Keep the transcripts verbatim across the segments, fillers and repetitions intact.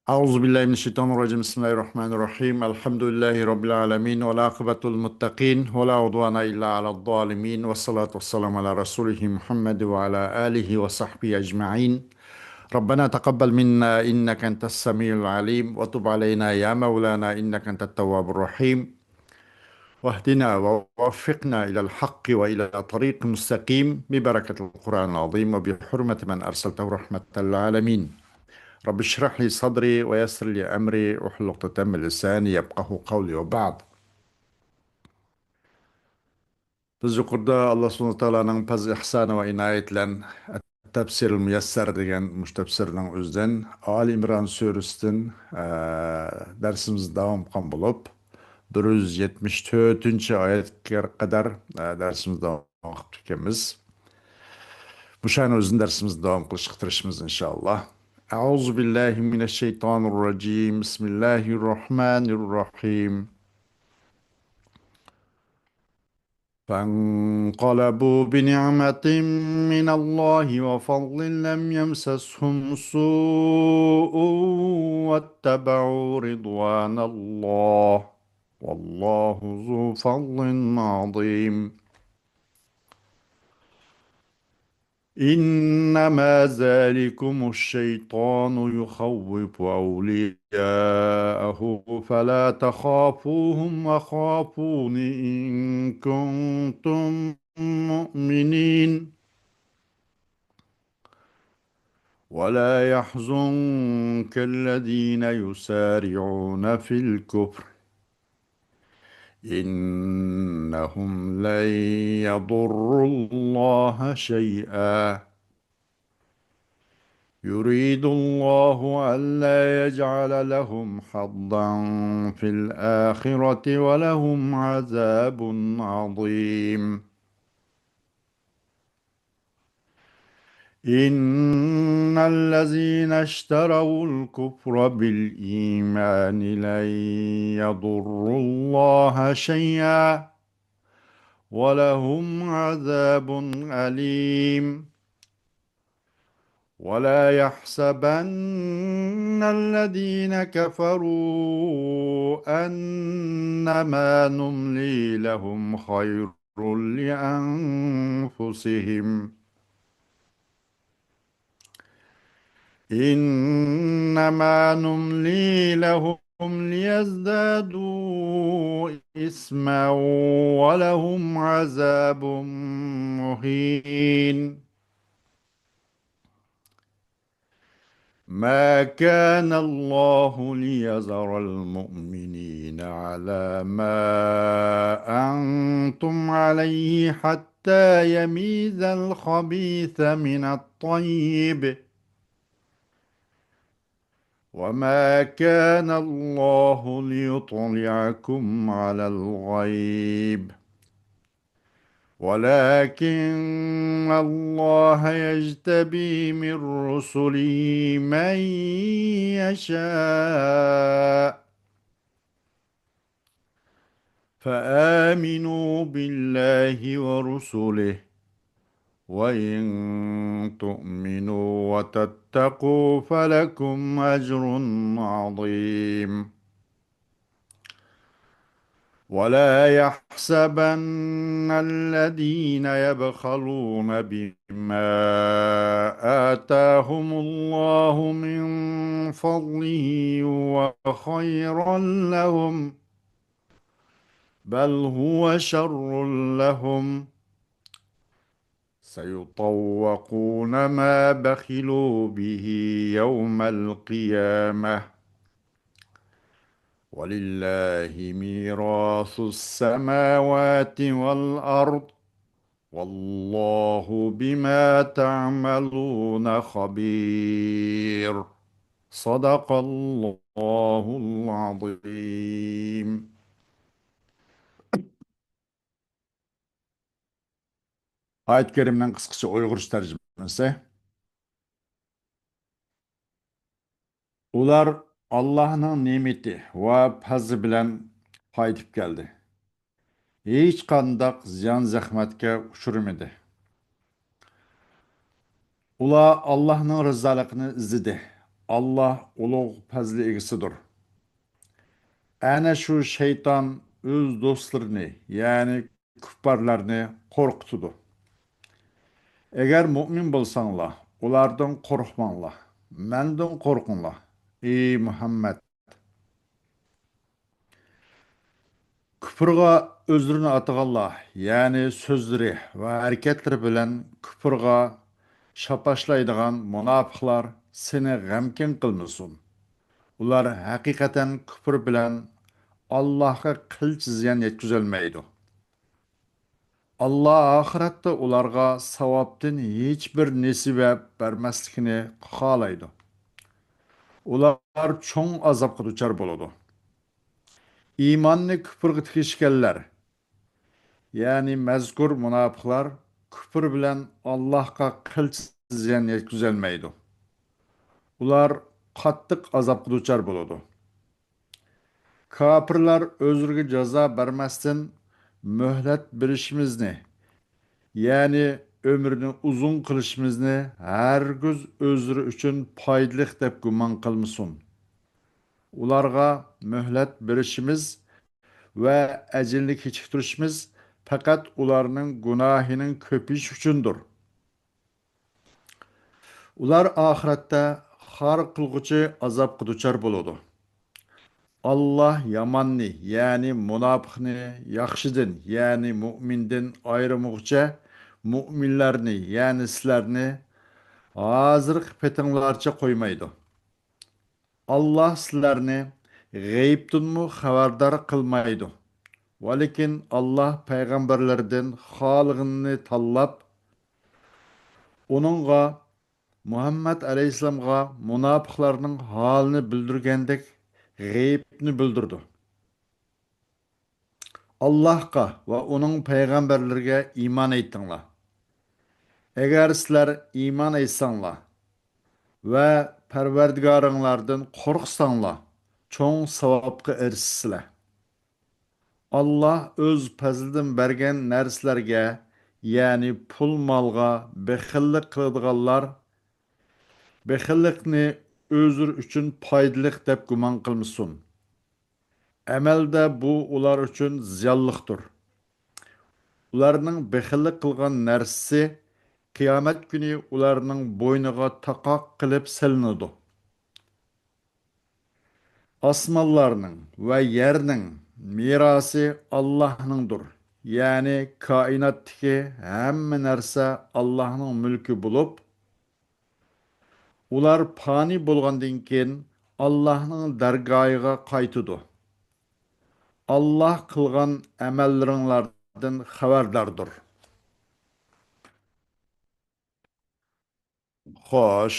أعوذ بالله من الشيطان الرجيم. بسم الله الرحمن الرحيم. الحمد لله رب العالمين، والعاقبة للمتقين، ولا عدوان إلا على الظالمين، والصلاة والسلام على رسوله محمد وعلى آله وصحبه أجمعين. ربنا تقبل منا إنك أنت السميع العليم، وتب علينا يا مولانا إنك أنت التواب الرحيم. واهدنا ووفقنا إلى الحق وإلى طريق مستقيم ببركة القرآن العظيم وبحرمة من أرسلته رحمة للعالمين. رب اشرح لي صدري ويسر لي أمري واحلل عقدة من لساني يفقهوا قولي وبعد. بىز يۇقىرىدا ئاللا سۇبھانەھۇ ۋە تائالانىڭ پەزلى ئىھسانى ۋە ئىنايىتى بىلەن تەپسىرىل مۇيەسسەر دېگەن مۇشۇ تەپسىرنىڭ ئۆزىدىن ئالى ئىمران سۈرىسىدىن، ئە، دەرسىمىز داۋام قىلغان بولۇپ، بىر يۈز يەتمىش تۆتىنچى ئايەتكە قەدەر، ئە، دەرسىمىز داۋام قىلىپ كەلگەنمىز. مۇشۇنىڭ ئۆزىدىن دەرسىمىزنى داۋام قىلىشقا تىرىشىمىز، ئىنشائاللا. أعوذ بالله من الشيطان الرجيم. بسم الله الرحمن الرحيم. فانقلبوا بنعمة من الله وفضل لم يمسسهم سوء واتبعوا رضوان الله والله ذو فضل عظيم. إنما ذلكم الشيطان يخوف أولياءه فلا تخافوهم وخافون إن كنتم مؤمنين. ولا يحزنك الذين يسارعون في الكفر إنهم لن يضروا الله شيئا يريد الله ألا يجعل لهم حظا في الآخرة ولهم عذاب عظيم. إن الذين اشتروا الكفر بالإيمان لن يضروا الله شيئا ولهم عذاب أليم. ولا يحسبن الذين كفروا أنما نملي لهم خير لأنفسهم إنما نملي لهم ليزدادوا إثما ولهم عذاب مهين. ما كان الله ليذر المؤمنين على ما أنتم عليه حتى يميز الخبيث من الطيب وما كان الله ليطلعكم على الغيب ولكن الله يجتبي من رسله من يشاء فآمنوا بالله ورسله وإن تؤمنوا وتتقوا فلكم أجر عظيم. ولا يحسبن الذين يبخلون بما آتاهم الله من فضله هو خيرا لهم بل هو شر لهم سيطوقون ما بخلوا به يوم القيامة ولله ميراث السماوات والأرض والله بما تعملون خبير. صدق الله العظيم. ئايەت كەرىمىنىڭ قىسقىچە ئۇيغۇرچە تەرجىمىسى. ئۇلار ئاللاھنىڭ نېمىتى ۋە پەزلى بىلەن قايتىپ كەلدى. ھېچقانداق زىيان-زەخمەتكە ئۇچرىمىدى. ئۇلار ئاللاھنىڭ رىزالىقىنى ئىزدىدى. ئاللاھ ئۇلۇغ پەزلى ئىگىسىدۇر. ئەنە شۇ شەيتان ئۆز دوستلىرىنى، يەنى كۇپپارلارنى قورقۇتىدۇ. ئەگەر مۇئمىن بولساڭلار، ئۇلاردىن قورقماڭلار، مەندىن قورقۇڭلار، ئى مۇھەممەد! كۇپرغا ئۆزلىرىنى ئاتىغانلار، يەنى سۆزلىرى ۋە ھەرىكەتلىرى بىلەن كۇپرغا شاپاشلايدىغان مۇناپىقلار سېنى غەمكىن قىلمىسۇن. ئۇلار ھەقىقەتەن كۇپر بىلەن ئاللاھقا قىلچە زىيان يەتكۈزەلمەيدۇ. ئاللاھ ئاخىرەتتە ئۇلارغا ساۋابتىن ھېچبىر نېسىۋە بەرمەسلىكىنى خالايدۇ. ئۇلار چوڭ ئازابقا دۇچار بولىدۇ. ئىماننى كۇپرغا تېگىشكەنلەر، يەنى مەزكۇر مۇناپىقلار كۇپر بىلەن ئاللاھقا قىلچە زىيان يەتكۈزەلمەيدۇ. ئۇلار قاتتىق ئازابقا دۇچار بولىدۇ. كاپىرلار ئۆزلىرىگە جازا بەرمەستىن مۆھلەت بېرىشىمىزنى، يەنى ئۆمرىنى ئۇزۇن قىلىشىمىزنى ھەرگىز ئۆزلىرى ئۈچۈن پايدىلىق دەپ گۇمان قىلمىسۇن. ئۇلارغا مۆھلەت بېرىشىمىز ۋە ئەجىلنى كېچىكتۈرۈشىمىز پەقەت ئۇلارنىڭ گۇناھىنىڭ كۆپىيىشى ئۈچۈندۇر. ئۇلار ئاخىرەتتە خار قىلغۇچى ئازابقا دۇچار بولىدۇ. ئاللاھ ياماننى، يەنى مۇناپىقنى ياخشىدىن، يەنى مۇئمىندىن ئايرىمىغۇچە، مۇئمىنلارنى، يەنى سىلەرنى ھازىرقى پېتىڭلارچە قويمايدۇ. ئاللاھ سىلەرنى غەيىبتىنمۇ خەۋەردار قىلمايدۇ. ۋەلىكىن ئاللاھ پەيغەمبەرلىرىدىن خالىغىنىنى تاللاپ، ئۇنىڭغا، مۇھەممەد ئەلەيھىسسالامغا مۇناپىقلارنىڭ ھالىنى بىلدۈرگەندەك غەيىبنى بىلدۈرىدۇ. ئاللاھقا ۋە ئۇنىڭ پەيغەمبەرلىرىگە ئىمان ئېيتىڭلار. ئەگەر سىلەر ئىمان ئېيتساڭلار ۋە پەرۋەردىگارىڭلاردىن قورقساڭلار، چوڭ ساۋابقا ئېرىشىسىلەر. ئاللاھ ئۆز پەزلىدىن بەرگەن نەرسىلەرگە، يەنى پۇل-مالغا بېخىللىق قىلىدىغانلار بېخىللىقنى ئۆزلىرى ئۈچۈن پايدىلىق دەپ گۇمان قىلمىسۇن. ئەمەلدە بۇ ئۇلار ئۈچۈن زىيانلىقتۇر. ئۇلارنىڭ بېخىللىق قىلغان نەرسىسى قىيامەت كۈنى ئۇلارنىڭ بوينىغا تاقاق قىلىپ سېلىنىدۇ. ئاسمانلارنىڭ ۋە يەرنىڭ مىراسى ئاللاھنىڭدۇر، يەنى كائىناتتىكى ھەممە نەرسە ئاللاھنىڭ مۈلكى بولۇپ، ئۇلار پانىي بولغاندىن كېيىن ئاللاھنىڭ دەرگاھىغا قايتىدۇ. ئاللاھ قىلغان ئەمەللىرىڭلاردىن خەۋەرداردۇر. خوش.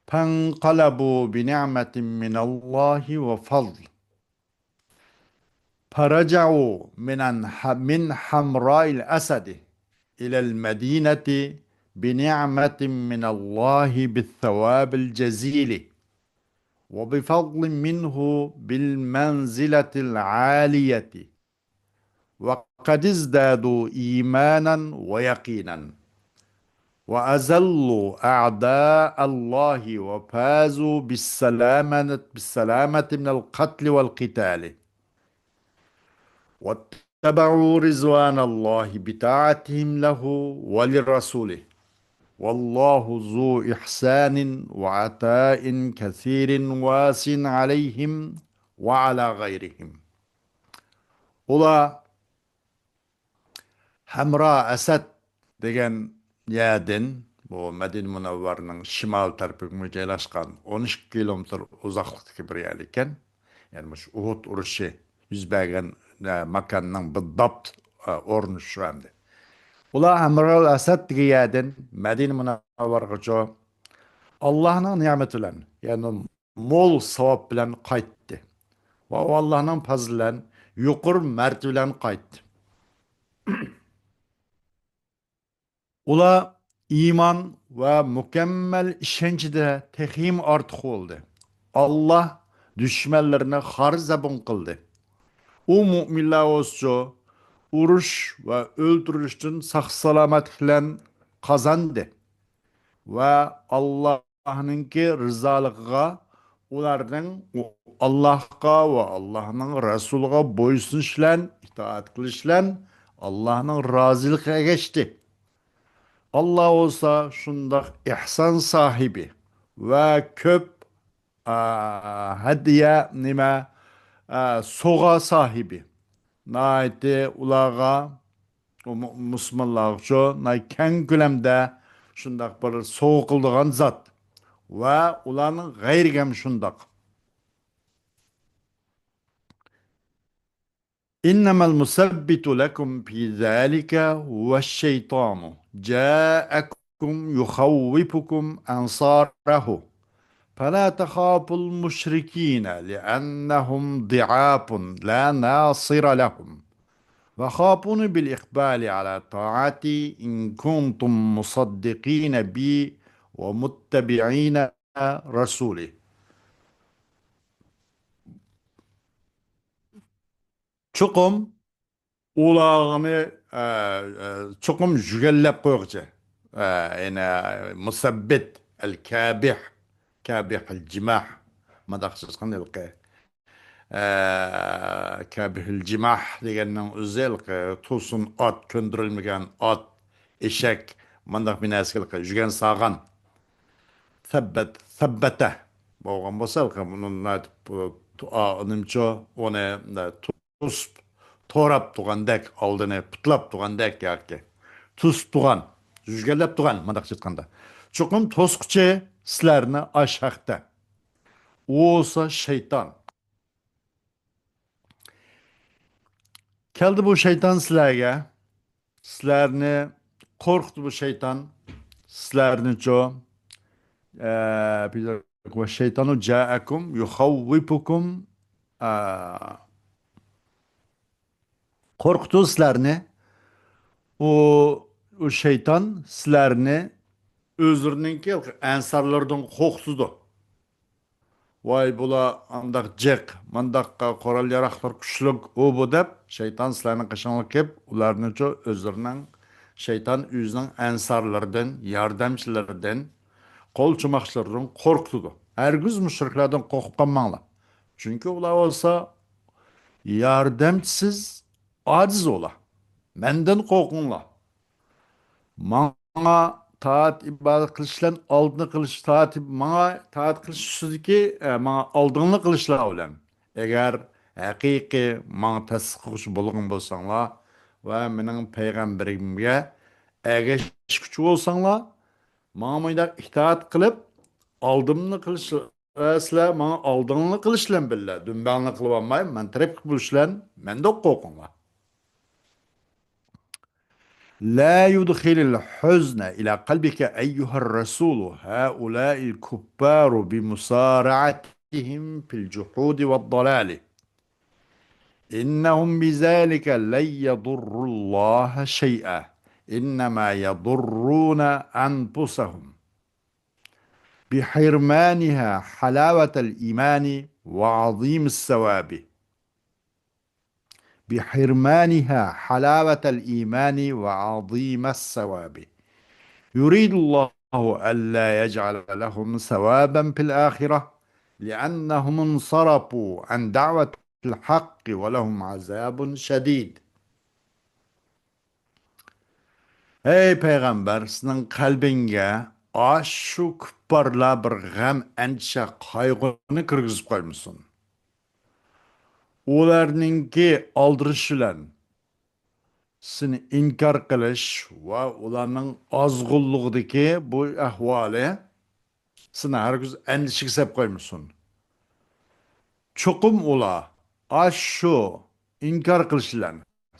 فانقلبوا بنعمة من الله وفضل فرجعوا من أنح-، من حمراء الأسد إلى المدينة بنعمة من الله بالثواب الجزيل وبفضل منه بالمنزلة العالية وقد ازدادوا إيمانا ويقينا وأذلوا أعداء الله وفازوا بالسلامة، بالسلامة من القتل والقتال واتبعوا رضوان الله بطاعتهم له ولرسوله والله ذو إحسان وعطاء كثير واسع عليهم وعلى غيرهم. ئۇلار ھەمرا ئەسەد دېگەن يەردىن، بۇ مەدىنە مۇنەۋۋەرىنىڭ شىمال تەرىپىگە جايلاشقان ئون ئىككى كىلومېتىر ئۇزاقلىقتىكى بىر يەر ئىكەن. يەنى مۇشۇ ئۇھۇد ئۇرۇشى يۈز بەرگەن، ئە، ماكاننىڭ بالضبط، ئە، ئورنى شۇ ئەمدى. ئۇلار ھەمرا ئەسەد دېگەن يەردىن مەدىنە مۇنەۋۋەرىگىچە ئاللاھنىڭ نېمىتى بىلەن، يەنى مول ساۋاب بىلەن قايتتى. ۋە ئۇ ئاللاھنىڭ پەزلى بىلەن يۇقىرى مەرتىۋە بىلەن قايتتى. ئۇلار ئىمان ۋە مۇكەممەل ئىشەنچىدە تېخىمۇ ئارتۇق بولدى. ئاللاھ دۈشمەنلىرىنى خار زەبۇن قىلدى. ئۇ مۇئمىنلار بولسىچۇ ئۇرۇش ۋە ئۆلتۈرۈلۈشتىن ساق-سالامەتلىك بىلەن قازاندى. ۋە ئاللاھ ئاللاھنىڭكى رىزالىقىغا، ئۇلارنىڭ ئاللاھقا ۋە ئاللاھنىڭ رەسۇلىغا بويسۇنۇش بىلەن، ئىتائەت قىلىش بىلەن ئاللاھنىڭ رازىلىقىغا ئەگەشتى. ئاللا بولسا شۇنداق ئېھسان ساھىبى ۋە كۆپ، ئا، ھەدىيە، نېمە، ئا، سوغا ساھىبى. ناھايىتى ئۇلارغا، ئۇ مۇ-، مۇسۇلمانلارغىچۇ ناھايىتى كەڭ كۆلەمدە شۇنداق بىر سوغا قىلىدىغان زات. ۋە ئۇلارنىڭ غەيرىگە ھەم شۇنداق. إنما المثبت لكم في ذلك هو الشيطان جاءكم يخوفكم أنصاره فلا تخافوا المشركين لأنهم ضعاف لا ناصر لهم وخافوني بالإقبال على طاعتي إن كنتم مصدقين بي ومتبعين رسولي. چوقۇم ئۇلارنى، ئە، ئە، چوقۇم يۈگەنلەپ قويغۇچى. ئە، يەنى مۇسەببىت، ئەل كابىھ، كابىھ ئەل جىماھ. مانداق چىققان ھېلىقى. ئە، كابىھ ئەل جىماھ دېگەننىڭ ئۆزى ھېلىقى تۇرسۇن ئات، كۆندۈرۈلمىگەن ئات، ئېشەك، مانداق بىر نەرسىگە ھېلىقى يۈگەن سالغان. سەببەت، سەببەتە بولغان بولسا، ھېلىقى بۇنى نېمىچۇ، ئۇنى توسۇپ، توراپ تۇرغاندەك، ئالدىنى پۇتلاپ تۇرغاندەك ياكى توسۇپ تۇرغان، يۈگەنلەپ تۇرغان، مۇنداقچە ئېيتقاندا. چوقۇم توسقۇچى سىلەرنى ئاش ھەقتە. ئۇ بولسا شەيتان. كەلدى بۇ شەيتان سىلەرگە. سىلەرنى قورقۇتتى بۇ شەيتان. سىلەرنىچۇ؟ ئە، بىر-، ۋەششەيتانۇ جائەكۇم يۇخەۋۋىپۇكۇم، ئە، قورقۇتىدۇ سىلەرنى. ئۇ، ئۇ شەيتان سىلەرنى ئۆزلىرىنىڭكى ئەنسارلىرىدىن قورقۇتىدۇ. ۋاي، بۇلار ئانداق جىق، مانداق قورال-ياراغلار كۈچلۈك، ئۇ بۇ دەپ، شەيتان سىلەرنىڭ قېشىڭلارغا كېلىپ، ئۇلارنىچۇ ئۆزلىرىنىڭ، شەيتان ئۆزىنىڭ ئەنسارلىرىدىن، ياردەمچىلىرىدىن، قولچۇماقچىلىرىدىن قورقۇتىدۇ. ھەرگىز مۇشرىكلاردىن قورقۇپ قالماڭلار. چۈنكى ئۇلار بولسا ياردەمچىسىز، ئاجىز ئۇلار. مەندىن قورقۇڭلار. ماڭا تائەت ئىبادەت قىلىش بىلەن ئالدىنى قىلىش، تائەت، ماڭا تائەت قىلىش ئۈستىدىكى، ئە، ماڭا ئالدىنى قىلىشلار بىلەن. ئەگەر ھەقىقىي ماڭا تەسلىم قىلغۇچى بولغان بولساڭلار ۋە مېنىڭ پەيغەمبىرىمگە ئەگەشكۈچى بولساڭلار، ماڭا مۇنداق ئىتائەت قىلىپ، ئالدىمنى قىلىش، ئە، سىلەر ماڭا ئالدىڭلارنى قىلىش بىلەن بىللە، دۈمبەڭلارنى قىلىۋالماي، مەن تەرەپ قىلىش بىلەن مەندىن قورقۇڭلار. لا يدخل الحزن إلى قلبك أيها الرسول هؤلاء الكفار بمسارعتهم في الجحود والضلال. إنهم بذلك لن يضروا الله شيئا إنما يضرون أنفسهم بحرمانها حلاوة الإيمان وعظيم الثواب. بحرمانها حلاوة الإيمان وعظيم الثواب. يريد الله ألا يجعل لهم ثوابا في الآخرة لأنهم انصرفوا عن دعوة الحق ولهم عذاب شديد. ئەي پەيغەمبەر، سېنىڭ قەلبىڭگە ئاشۇ كۇپپارلار بىر غەم، ئەندىشە، قايغۇنى كىرگۈزۈپ قويمىسۇن. ئۇلارنىڭكى ئالدىرىشى بىلەن سېنى ئىنكار قىلىش ۋە ئۇلارنىڭ ئازغۇنلۇقىدىكى بۇ ئەھۋالى سېنى ھەرگىز ئەندىشىگە سېلىپ قويمىسۇن. چوقۇم ئۇلار ئاشۇ ئىنكار قىلىش بىلەن،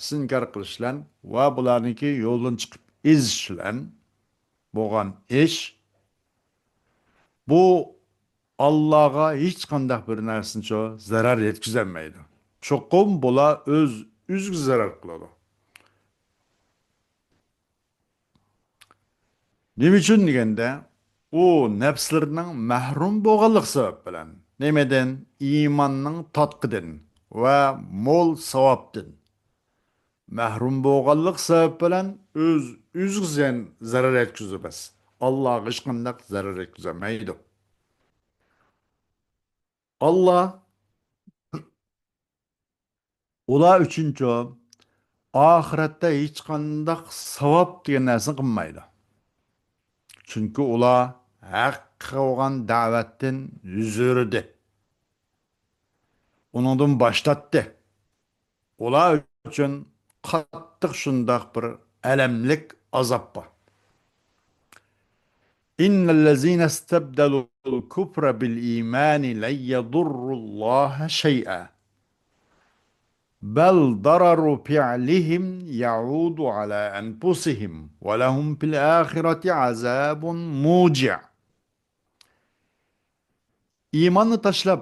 سېنى ئىنكار قىلىش بىلەن ۋە بۇلارنىڭكى يولدىن چىقىپ ئېزىش بىلەن بولغان ئىش، بۇ ئاللاغا ھېچقانداق بىر نەرسىنىچۇ زەرەر يەتكۈزەلمەيدۇ. چوقۇم بۇلار ئۆز ئۆزىگە زەرەر قىلىدۇ. نېمە ئۈچۈن دېگەندە، ئۇ نەپسلىرىنىڭ مەھرۇم بولغانلىقى سەۋەب بىلەن، نېمىدىن؟ ئىماننىڭ تاتلىقىدىن ۋە مول ساۋابتىن مەھرۇم بولغانلىق سەۋەب بىلەن ئۆز ئۆزىگە زىيان، زەرەر يەتكۈزىدۇ بەس. ئاللاغا ھېچقانداق زەرەر يەتكۈزەلمەيدۇ. ئاللا ئۇلار ئۈچۈنچۇ ئاخىرەتتە ھېچقانداق ساۋاب دېگەن نەرسىنى قىلمايدۇ. چۈنكى ئۇلار ھەققە بولغان دەۋەتتىن يۈز ئۆرۈدى. ئۇنىڭدىن باش تارتتى. ئۇلار ئۈچۈن قاتتىق شۇنداق بىر ئەلەملىك ئازاب بار. إن الذين استبدلوا الكفر بالإيمان لن يضروا الله شيئا بل ضرر فعلهم يعود على أنفسهم ولهم في الآخرة عذاب موجع. ئىماننى تاشلاپ،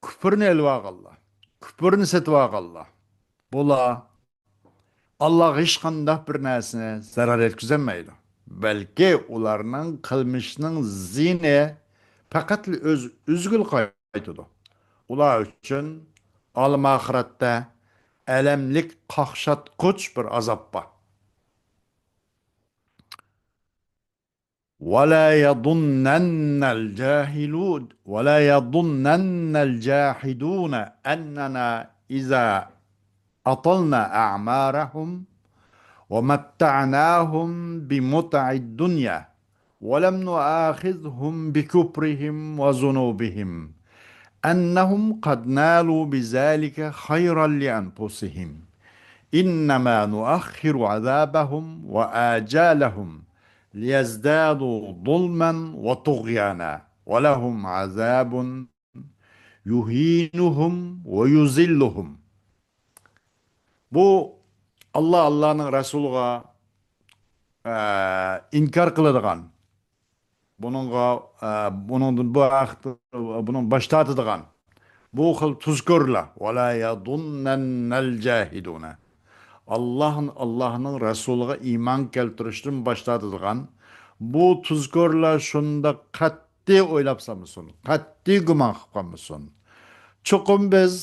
كۇپرنى ئېلىۋالغانلار، كۇپرنى سېتىۋالغانلار، بۇلار ئاللاغا ھېچقانداق بىر نەرسىنى زەرەر يەتكۈزەلمەيدۇ. بەلكى ئۇلارنىڭ قىلمىشىنىڭ زىيىنى پەقەتلا ئۆز ئۆزىگىلا قايتىدۇ. ئۇلار ئۈچۈن ئالەم ئاخىرەتتە ئەلەملىك قاقشاتقۇچ بىر ئازاب بار. ولا يظنن الجاهلون، ولا يظنن الجاحدون أننا إذا أطلنا أعمارهم ومتعناهم بمتع الدنيا ولم نؤاخذهم بكفرهم وذنوبهم أنهم قد نالوا بذلك خيرا لأنفسهم إنما نؤخر عذابهم وآجالهم ليزدادوا ظلما وطغيانا ولهم عذاب يهينهم ويذلهم. بۇ ئاللا، ئاللانىڭ رەسۇلىغا، ئە، ئىنكار قىلىدىغان، بۇنىڭغا، ئە، بۇنىڭدىن، بۇ ھەقتە، بۇنىڭ باش تارتىدىغان بۇ خىل تۇزكورلار، ولا يظنن الجاحدون، ئاللا، ئاللانىڭ رەسۇلىغا ئىمان كەلتۈرۈشتىن باش تارتىدىغان بۇ تۇزكورلار شۇنداق قەتئىي ئويلاپ سالمىسۇن، قەتئىي گۇمان قىلىپ قالمىسۇن. چوقۇم بىز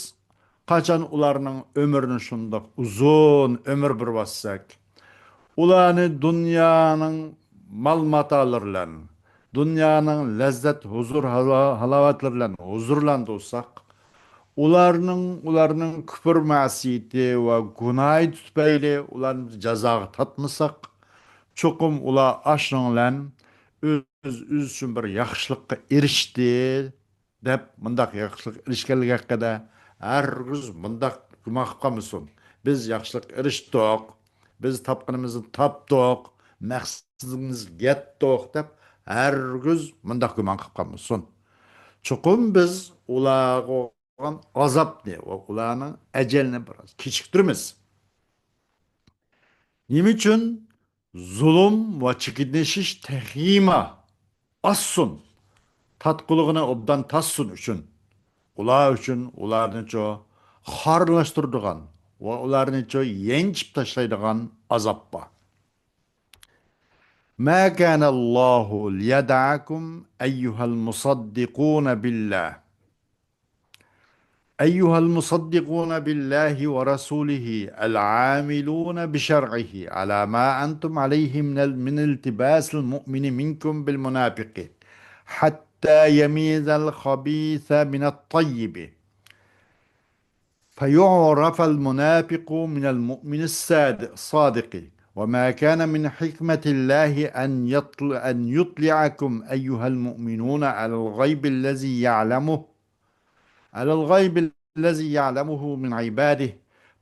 قاچان ئۇلارنىڭ ئۆمرىنى شۇنداق ئۇزۇن ئۆمۈر بېرىۋاتساق، ئۇلارنى دۇنيانىڭ مال-ماتالىرى بىلەن، دۇنيانىڭ لەززەت، ھۇزۇر، ھالا-، ھالاۋەتلىرى بىلەن ھۇزۇرلاندۇرساق، ئۇلارنىڭ، ئۇلارنىڭ كۇپۇر مەسىيىتى ۋە گۇناھى تۈپەيلى ئۇلارنى جازاغا تارتمىساق، چوقۇم ئۇلار ئاشۇنىڭ بىلەن ئۆز، ئۆزى ئۈچۈن بىر ياخشىلىققا ئېرىشتى، دەپ مۇنداق ياخشىلىق ئېرىشكەنلىكى ھەققىدە ھەرگىز مۇنداق گۇمان قىلىپ قالمىسۇن. بىز ياخشىلىق ئېرىشتۇق، بىز تاپقىنىمىزنى تاپتۇق، مەقسىتىمىزگە يەتتۇق دەپ ھەرگىز مۇنداق گۇمان قىلىپ قالمىسۇن. چوقۇم بىز ئۇلارغا بولغان ئازابنى ۋە ئۇلارنىڭ ئەجەلىنى بىراز كېچىكتۈرىمىز. نېمە ئۈچۈن؟ زۇلۇم ۋە چېكىنىشىش تېخىمۇ ئاشسۇن، تارتقۇلۇقىنى ئوبدان تارتسۇن ئۈچۈن. ئۇلار ئۈچۈن ئۇلارنىچۇ خارلاشتۇرىدىغان ۋە ئۇلارنىچۇ يەنچۈپ تاشلايدىغان ئازاب بار. ما كان الله ليدعكم أيها المصدقون بالله أيها المصدقون بالله ورسوله العاملون بشرعه على ما أنتم عليه من ال-، من التباس المؤمن منكم بالمنافق حتى يميز الخبيث من الطيب فيعرف المنافق من المؤمن الصاد-، الصادق. وما كان من حكمة الله أن يطل-، أن يطلعكم أيها المؤمنون على الغيب الذي يعلمه على الغيب الذي يعلمه من عباده،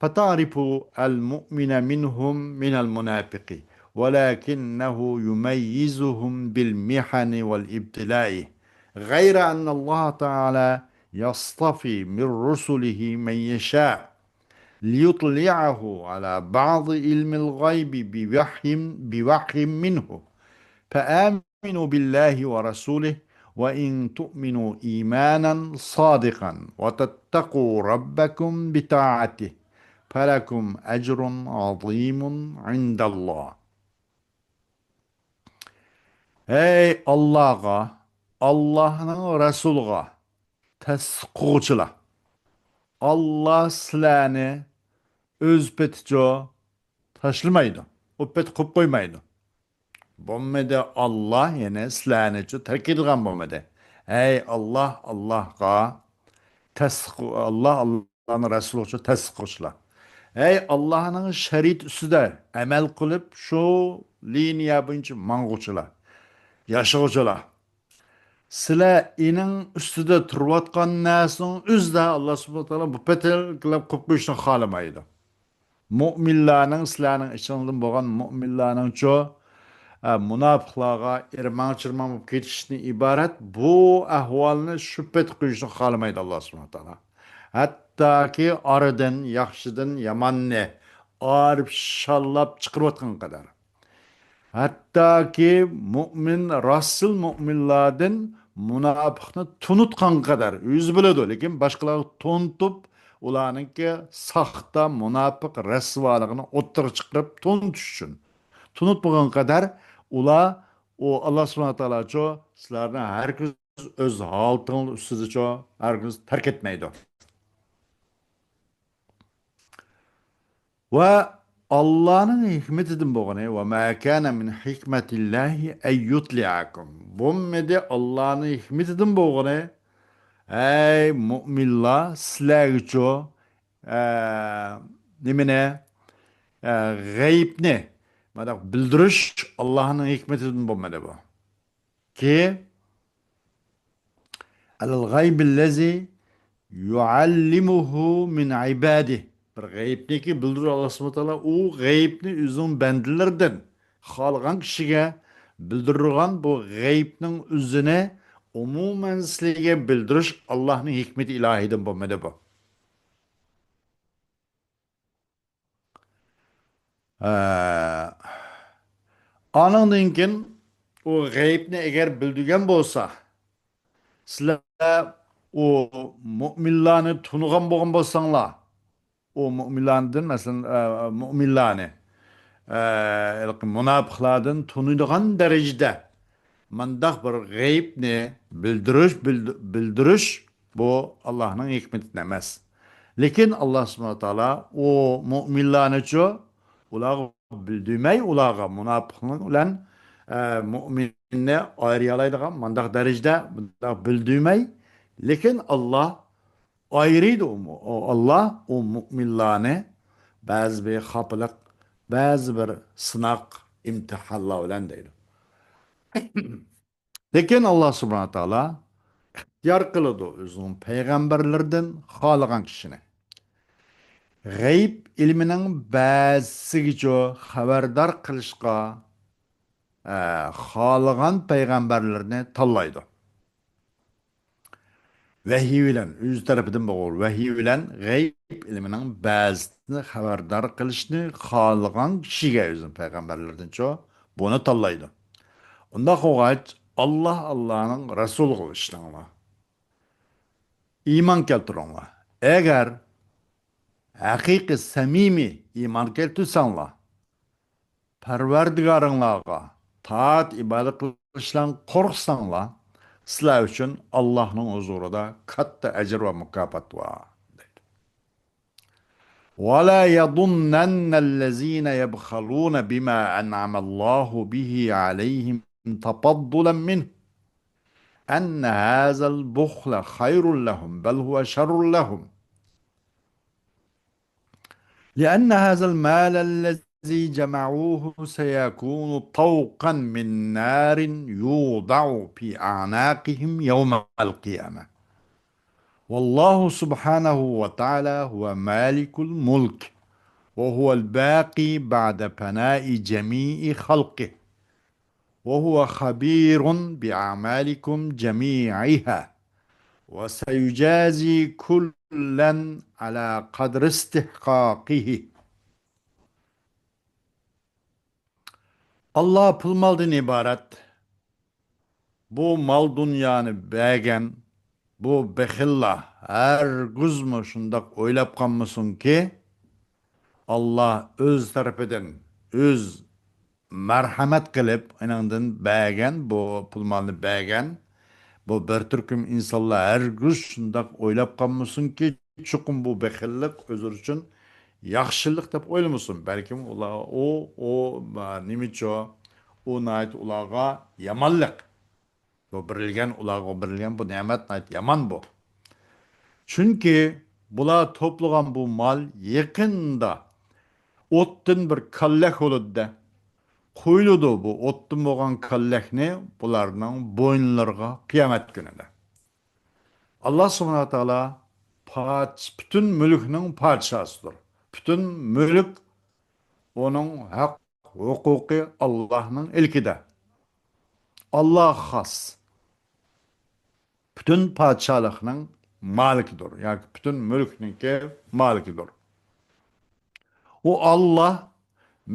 فتعرفوا المؤمن منهم من المنافق، ولكنه يميزهم بالمحن والابتلاء، غير أن الله تعالى يصطفي من رسله من يشاء، ليطلعه على بعض علم الغيب بوحي، بوحي منه، فآمنوا بالله ورسوله، وإن تؤمنوا إيمانا صادقا، وتتقوا ربكم بطاعته، فلكم أجر عظيم عند الله. ھەي ئاللاغا، ئاللانىڭ رەسۇلىغا تەستىق قىلغۇچىلار! ئاللا سىلەرنى ئۆز پېتىچۇ تاشلىمايدۇ، ئۇ پېتى قويۇپ قويمايدۇ. بولمىدى، ئاللا، يەنى سىلەرنىچۇ تەرك ئېتىدىغان بولمىدى. ھەي، ئاللا، ئاللاغا تەسدىق، ئاللا، ئاللانىڭ رەسۇلىغىچۇ تەسدىق قىلغۇچىلار. ھەي، ئاللانىڭ شەرىئىتى ئۈستىدە ئەمەل قىلىپ، شۇ لىنىيە بويىچە ماڭغۇچىلار، ياشىغۇچىلار. سىلەر ئېنىڭ ئۈستىدە تۇرۇۋاتقان نەرسىنىڭ ئۆزىدە ئاللا سۇبھانەھۇ ۋە تائالا بۇ پېتىلكىلەپ قويۇپ قويۇشنى خالىمايدۇ. مۆمىنلارنىڭ، سىلەرنىڭ ئىچىڭدىن بولغان مۆمىنلارنىڭچۇ، ئە، مۇناپىقلارغا ئىرماڭ-چىرماڭ بولۇپ كېتىشتىن ئىبارەت بۇ ئەھۋالنى شۇ پېتى قويۇشنى خالىمايدۇ ئاللا سۇبھانەھۇ ۋە تائالا. ھەتتاكى ئارىدىن ياخشىدىن ياماننى ئايرىپ شاللاپ چىقىرىۋاتقان قەدەر. ھەتتاكى مۆمىن، راسىل مۆمىنلاردىن مۇناپىقنى تونۇتقان قەدەر، ئۆزى بىلىدۇ، لېكىن باشقىلارغا تونۇتۇپ، ئۇلارنىڭكى ساختا، مۇناپىق، رەسۋالىقىنى ئوتتۇرىغا چىقىرىپ تونۇتۇش ئۈچۈن. تونۇتمىغان قەدەر ئۇلار، ئۇ ئاللا سۇبھانەھۇ ۋە تائالاچۇ سىلەرنى ھەرگىز ئۆز ھالىتىڭلار ئۈستىدىچۇ ھەرگىز تەرك ئەتمەيدۇ. ۋە ئاللانىڭ ھېكمىتىدىن بولغىنى، وما كان من حكمة الله أن يطلعكم. بولمىدى ئاللانىڭ ھېكمىتىدىن بولغىنى، ئەي مۆمىنلار، سىلەرگىچۇ، ئە، نېمىنى، ئە، غەيىبنى، مانداق بىلدۈرۈش ئاللانىڭ ھېكمىتىدىن بولمىدى بۇ. كى، على الغيب الذي يعلمه من عباده. بىر غەيىبنىكى بىلدۈرۈش، ئاللا سۇبھانەھۇ ۋە تائالا ئۇ غەيىبنى ئۆزىنىڭ بەندىلىرىدىن خالىغان كىشىگە بىلدۈرىدىغان بۇ غەيىبنىڭ ئۆزىنى ئومۇمەن سىلەرگە بىلدۈرۈش ئاللانىڭ ھېكمىتى ئىلاھىدىن بولمىدى بۇ. ئە، ئانىڭدىن كېيىن ئۇ غەيىبنى ئەگەر بىلدۈرگەن بولسا، سىلەر ئۇ مۆمىنلارنى تونۇغان بولغان بولساڭلار، ئۇ مۆمىنلاردىن، مەسىلەن، ئە، مۆمىنلارنى، ئە، ھېلىقى مۇناپىقلاردىن تونۇيدىغان دەرىجىدە مانداق بىر غەيىبنى بىلدۈرۈش، بىلدۈ-، بىلدۈرۈش بۇ ئاللانىڭ ھېكمىتىدىن ئەمەس. لېكىن ئاللا سۇبھانەھۇ ۋە تائالا ئۇ مۆمىنلارنىچۇ ئۇلارغا بىلدۈرمەي، ئۇلارغا مۇناپىقلىق بىلەن، ئە، مۆمىننى ئايرىيالايدىغان مانداق دەرىجىدە بۇنداق بىلدۈرمەي، لېكىن ئاللا ئايرىيدۇ ئۇ، ئۇ ئاللا ئۇ مۆمىنلارنى بەزى بىر خاپىلىق، بەزى بىر سىناق، ئىمتىھانلار بىلەن دەيدۇ. لېكىن ئاللا سۇبھانەھۇ ۋە تائالا ئىختىيار قىلىدۇ ئۆزىنىڭ پەيغەمبەرلىرىدىن خالىغان كىشىنى. غەيىب ئىلمىنىڭ بەزىسىگىچۇ خەۋەردار قىلىشقا، ئە، خالىغان پەيغەمبەرلىرىنى تاللايدۇ. ۋەھىي بىلەن، ئۆزى تەرىپىدىن بولغۇر، ۋەھىي بىلەن غەيىب ئىلمىنىڭ بەزىسىنى خەۋەردار قىلىشنى خالىغان كىشىگە ئۆزىنىڭ پەيغەمبەرلىرىدىنچۇ بۇنى تاللايدۇ. ئۇنداق بولغاچ، ئاللا، ئاللانىڭ رەسۇلىغا ئىشىنىڭلار. ئىمان كەلتۈرۈڭلار. ئەگەر ھەقىقىي، سەمىمىي ئىمان كەلتۈرسەڭلار، پەرۋەردىگارىڭلارغا تائەت ئىبادەت قىلىشلاردىن قورقساڭلار، سىلەر ئۈچۈن ئاللاھنىڭ ھۇزۇرىدا كاتتا ئەجىر ۋە مۇكاپات بار، دەيدۇ. ولا يظنن الذين يبخلون بما أنعم الله به عليهم تفضلا منه أن هذا البخل خير لهم بل هو شر لهم. لأن هذا المال الذي جمعوه سيكون طوقا من نار يوضع في أعناقهم يوم القيامة. والله سبحانه وتعالى هو مالك الملك، وهو الباقي بعد فناء جميع خلقه، وهو خبير بأعمالكم جميعها، وسيجازي كلا على قدر استحقاقه. ئاللا پۇل مالدىن ئىبارەت. بۇ مال دۇنيانى بەرگەن بۇ بېخىللار ھەرگىزمۇ شۇنداق ئويلاپ قالمىسۇنكى، ئاللا ئۆز تەرىپىدىن، ئۆز مەرھەمەت قىلىپ، ئېنىڭدىن بەرگەن، بۇ پۇل مالنى بەرگەن بۇ بىر تۈركۈم ئىنسانلار ھەرگىز شۇنداق ئويلاپ قالمىسۇنكى، چوقۇم بۇ بېخىللىق ئۆزى ئۈچۈن ياخشىلىق دەپ ئويلىمىسۇن. بەلكىم ئۇلار، ئۇ، ئۇ، نېمىچۇ، ئۇ ناھايىتى ئۇلارغا يامانلىق. بۇ بېرىلگەن، ئۇلارغا بېرىلگەن بۇ نېمەت ناھايىتى يامان بۇ. چۈنكى بۇلار توپلىغان بۇ مال يېقىندا ئوتتىن بىر كاللەك بولىدۇ-دە. قويۇلىدۇ بۇ ئوتتىن بولغان كاللەكنى بۇلارنىڭ بوينلىرىغا قىيامەت كۈنىدە. ئاللا سۇبھانەھۇ ۋە تائالا پادىش-، پۈتۈن مۈلۈكنىڭ پادىشاھسىدۇر. پۈتۈن مۈلۈك ئۇنىڭ ھەق ھوقۇقى ئاللاھنىڭ ئىلكىدە. ئاللاھقا خاس. پۈتۈن پادىشاھلىقنىڭ مالىكىدۇر ياكى پۈتۈن مۈلۈكنىڭكى مالىكىدۇر. ئۇ ئاللاھ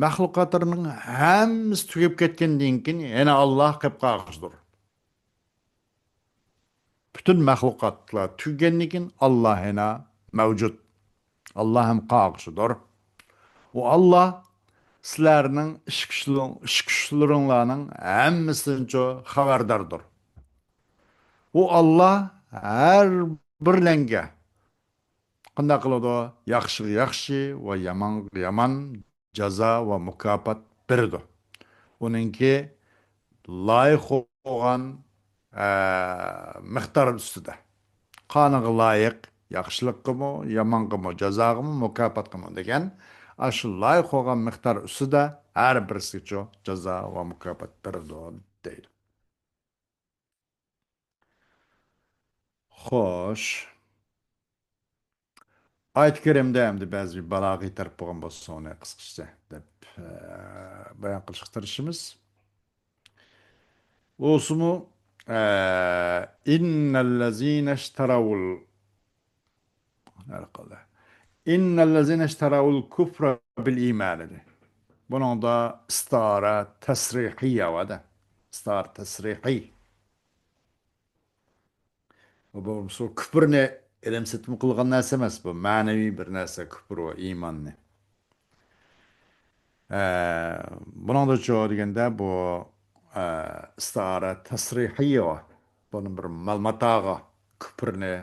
مەخلۇقاتلىرىنىڭ ھەممىسى تۈگەپ كەتكەندىن كېيىن يەنە ئاللاھ قېلىپ قالغۇچىدۇر. پۈتۈن مەخلۇقاتلار تۈگىگەندىن كېيىن ئاللاھ يەنە مەۋجۇت. ئاللاھ ھەم قالغۇچىدۇر. ئۇ ئاللاھ سىلەرنىڭ ئىش-، كۈچلىرىڭ-، ئىش-كۈچلىرىڭلارنىڭ ھەممىسىدىنچۇ خەۋەرداردۇر. ئۇ ئاللاھ ھەر بىرلەنگە قانداق قىلىدۇ؟ ياخشىغا ياخشى ۋە يامانغا يامان جازا ۋە مۇكاپات بېرىدۇ. ئۇنىڭكى لايىق بولغان، ئە، مىقدار ئۈستىدە. قانۇنغا لايىق ياخشىلىققىمۇ، يامانغىمۇ، جازاغىمۇ، مۇكاپاتقىمۇ دېگەن ئاشۇ لايىق بولغان مىقدار ئۈستىدە ھەر بىرسىگىچۇ جازا ۋە مۇكاپات بېرىدۇ دەيدۇ. خوش. ئايەت كەرىمدە ئەمدى بەزى بالاغىي تەرەپ بولغان بولسا، ئۇنى قىسقىچە دەپ، ئە، بايان قىلىشقا تىرىشىمىز. بولسىمۇ، ئە، ئىننەللەزىنەشتەرەۋۇل، نەرە قىلدى. ئىننەللەزىنەشتەرەۋۇل كۇفرە بىل ئىمان ئىدى. بۇنىڭدا ئىستارە تەسرىھىيە بار-دە. ئىستارە تەسرىھىي. بۇ بولمىسا كۇپرنى ئېلىم سېتىم قىلغان نەرسە ئەمەس، بۇ مەنىۋى بىر نەرسە، كۇپر ۋە ئىماننى. ئە، بۇنىڭدىچۇ دېگەندە بۇ، ئە، ئىستارە تەسرىھىي، بۇنى بىر مالماتاغا كۇپرنى،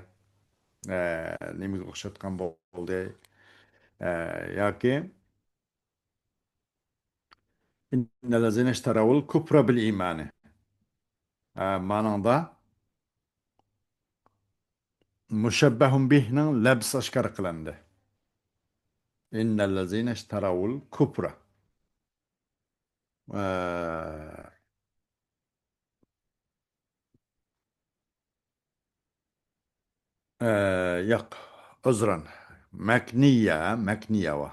ئە، نېمىگە ئوخشاتقان بولدى؟ ئە، ياكى ئىننەللەزىنەشتەرەۋۇل كۇفرە بىل ئىمانى. ئە، مانىڭدا مۇشەببەھۇن بىھنىڭ لەپزى ئاشكارا قىلىندى. ئىننەللەزىنەشتەرەۋۇل كۇفرە. ئە، ئە، ياق، ئۇزرەن. مەكنىيە، مەكنىيە ۋا.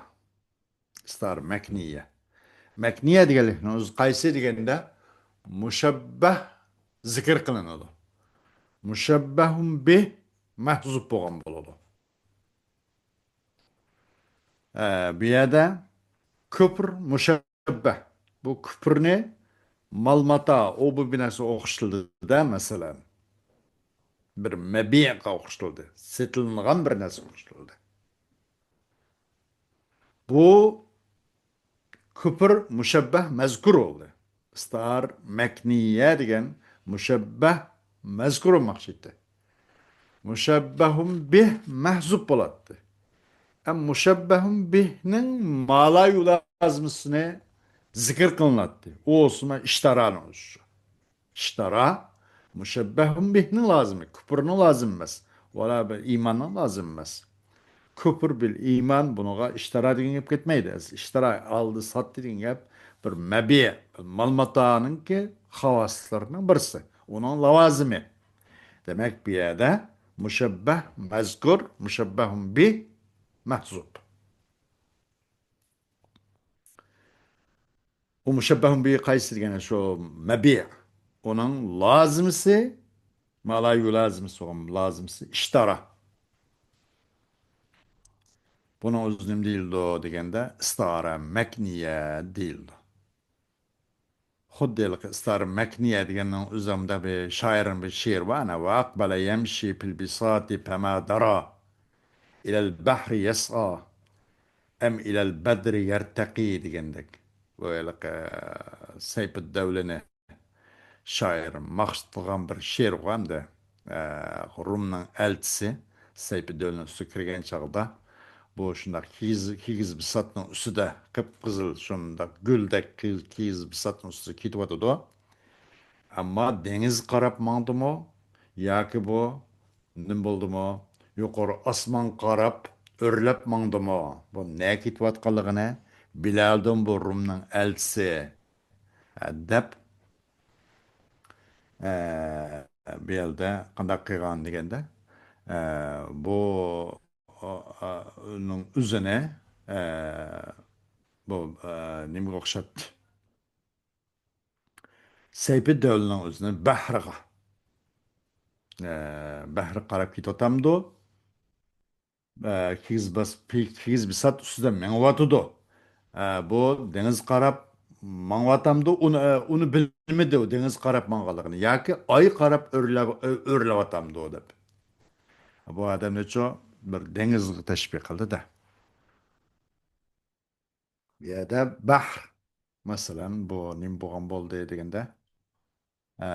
ئىستار مەكنىيە. مەكنىيە دېگەنلىكنىڭ ئۆزى قايسى دېگەندە، مۇشەببەھ زىكىر قىلىنىدۇ. مۇشەببەھۇن بىھ مەھزۇپ بولغان بولىدۇ. ئە، بۇ يەردە كۇپر مۇشەببەھ. بۇ كۇپرنى مال-ماتا، ئۇ بۇ بىر نەرسە ئوخشىتىلدى-دە، مەسىلەن. بىر مەبىئغا ئوخشىتىلدى. سېتىلىنغان بىر نەرسە ئوخشىتىلدى. بۇ كۇپر مۇشەببەھ مەزكۇر بولدى. ئىستار مەكنىيە دېگەن مۇشەببەھ مەزكۇر بولماقچى ئىدى. مۇشەببەھۇن بىھ مەھزۇپ بولاتتى. ئەم مۇشەببەھۇن بىھنىڭ مالا يۇلازىمىسىنى زىكىر قىلىناتتى. ئۇ بولسىمۇ ئىشتارانىڭ ئۆزى شۇ. ئىشتارا مۇشەببەھۇن بىھنىڭ لازىمى، كۇپرنىڭ لازىمى ئەمەس. ۋەلا بىر ئىماننىڭ لازىمى ئەمەس. كۇپر بىل ئىمان، بۇنىڭغا ئىشتارا دېگەن گەپ كەتمەيدۇ. ئىشتارا ئالدى، ساتتى دېگەن گەپ بىر مەبىئ، بىر مال-ماتانىڭكى خاۋاسلىرىنىڭ بىرسى. ئۇنىڭ لاۋازىمى. دېمەك، بۇ يەردە مۇشەببەھ مەزكۇر، مۇشەببەھۇن بىھ مەھزۇپ. ئۇ مۇشەببەھۇن بىھ قايسى دېگەن شۇ مەبىئ. ئۇنىڭ لازىمىسى، مالا يۇلازىمىسى، لازىمىسى ئىشتارا. بۇنىڭ ئۆزى نېمە دېيىلىدۇ دېگەندە، ئىستارە مەكنىيە دېيىلىدۇ. خۇددى ھېلىقى ئىستارە مەكنىيە دېگەننىڭ ئۆزى ھەمدە بىر شائىرنىڭ بىر شېئىرى بار، ئەنە، ۋە ئەقبەلە يەمشى پىل بىساتى پەما دارا ئىلەل بەھرى يەسئا ئەم ئىلەل بەدرى يەرتەقى دېگەندەك. بۇ ھېلىقى سەيپىددەۋلىنى شائىر مەقسەت قىلغان بىر شېئىر بار ئەمدى. ئە، رومنىڭ ئەلچىسى سەيپىددەۋلىنىڭ ئۈستىگە كىرگەن چاغدا، بۇ شۇنداق كىگىز، كىگىز بىساتنىڭ ئۈستىدە، قىپقىزىل شۇنداق گۈلدەك كىگىز، كىگىز بىساتنىڭ ئۈستىدە كېتىۋاتىدۇ. ئەمما دېڭىزغا قاراپ ماڭدىمۇ ياكى بۇ نېمە بولدىمۇ، يۇقىرى ئاسمانغا قاراپ ئۆرلەپ ماڭدىمۇ، بۇ نەگە كېتىۋاتقانلىقىنى بىلەلدىن بۇ رومنىڭ ئەلچىسى، ئە، دەپ، ئە، بۇ يەردە قانداق قىلغان دېگەندە، ئە، بۇ، ئا، ئا، نىڭ ئۆزىنى، ئە، بۇ، ئە، نېمىگە ئوخشاتتى؟ سەيپىدەۋلىنىڭ ئۆزىنى بەھرىغا، ئە، بەھرىگە قاراپ كېتىۋاتامدۇ؟ ئە، كىگىز بىسات ئۈستىدە مېڭىۋاتىدۇ. ئە، بۇ دېڭىزغا قاراپ ماڭىۋاتامدۇ؟ ئۇنى، ئە، ئۇنى بىلمىدى، ئۇ دېڭىزغا قاراپ ماڭغانلىقىنى. ياكى ئاي قاراپ ئۆرلەپ، ئۆ-، ئۆرلەۋاتامدۇ دەپ. بۇ ئادەمنىچۇ بىر دېڭىزغا تەشبىھ قىلدى-دە. بۇ يەردە بەھر، مەسىلەن، بۇ نېمە بولغان بولدى دېگەندە، ئە،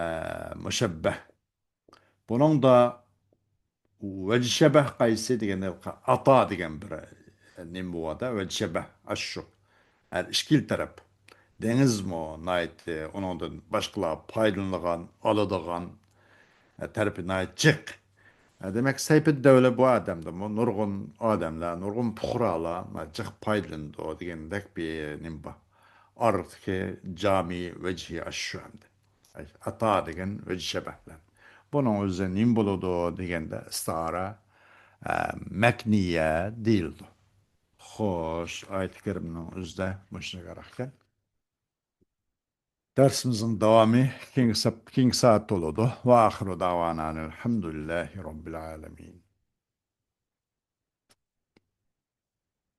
مۇشەببەھ. بۇنىڭدا ۋەجشەبەھ قايسى دېگەندە، ئاتا دېگەن بىر نېمە بولغاندا، ۋەجشەبەھ ئاشۇ. ھەر ئىككىلا تەرەپ. دېڭىزمۇ ناھايىتى ئۇنىڭدىن باشقىلار پايدىلىنىدىغان، ئالىدىغان، ئە، تەرىپى ناھايىتى جىق. ئە، دېمەك، سەيپىدەۋلە بۇ ئادەمدىمۇ نۇرغۇن ئادەملەر، نۇرغۇن پۇقرالار جىق پايدىلىنىدۇ دېگەندەك بىر نېمە بار. ئارىدىكى جامى ۋەجھى ئاشۇ ئەمدى. ئاتا دېگەن ۋەجشەبەھ بىلەن. بۇنىڭ ئۆزى نېمە بولىدۇ دېگەندە، ئىستىئارە، ئە، مەكنىيە دېيىلىدۇ. خوش، ئايەتى كەرىمنىڭ ئۆزىدە مۇشۇنى قاراقكەن. دەرسىمىزنىڭ داۋامى كېيىنكى سەپ-، كېيىنكى سائەتتە بولىدۇ. ۋە ئاخىرۇ داۋانا ئەلھەمدۇلىللاھى رەببىل ئالەمىن.